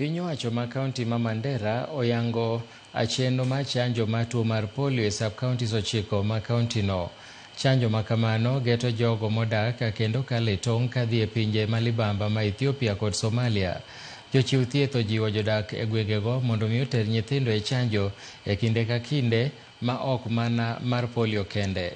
Piny owacho ma kaunti ma Mandera oyango chenro mar chanjo mar tuo mar polio e sub-counties 9 ma kaunti no. Chanjo ma kamano geto jogo modak kendo kalo e tong' kadhi e pinje ma libamba ma Ethiopia kod Somalia. Jochiw thieth ojiwo jodak e gwengego mondo mi oter nyithindo e chanjo e kinde ka kinde ma ok mana mar polio kende.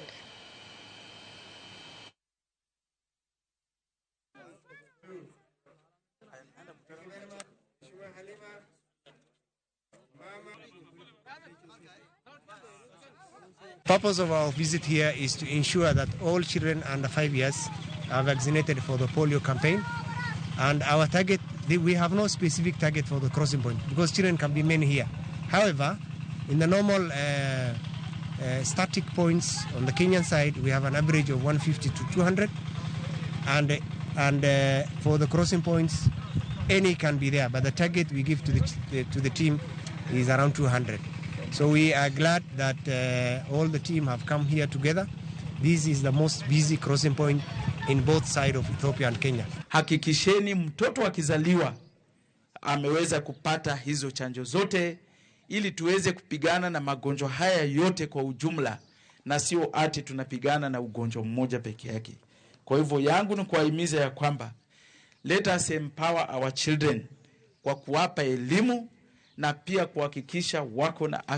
Purpose of our visit here is to ensure that all children under 5 years are vaccinated for the polio campaign. And our target, we have no specific target for the crossing point because children can be many here. However, in the normal static points on the Kenyan side, we have an average of 150 to 200. And for the crossing points, any can be there, but the target we give to the team is around 200. So we are glad that all the team have come here together. This is the most busy crossing point in both sides of Ethiopia and Kenya. Hakikisheni mtoto akizaliwa ameweza kupata hizo chanjo zote ili tuweze kupigana na magonjwa haya yote kwa ujumla, na sio ati tunapigana na ugonjwa mmoja peke yake. Kwa hivyo yangu ni kuwahimiza ya kwamba let us empower our children kwa kuwapa elimu na pia kuhakikisha wako na afya.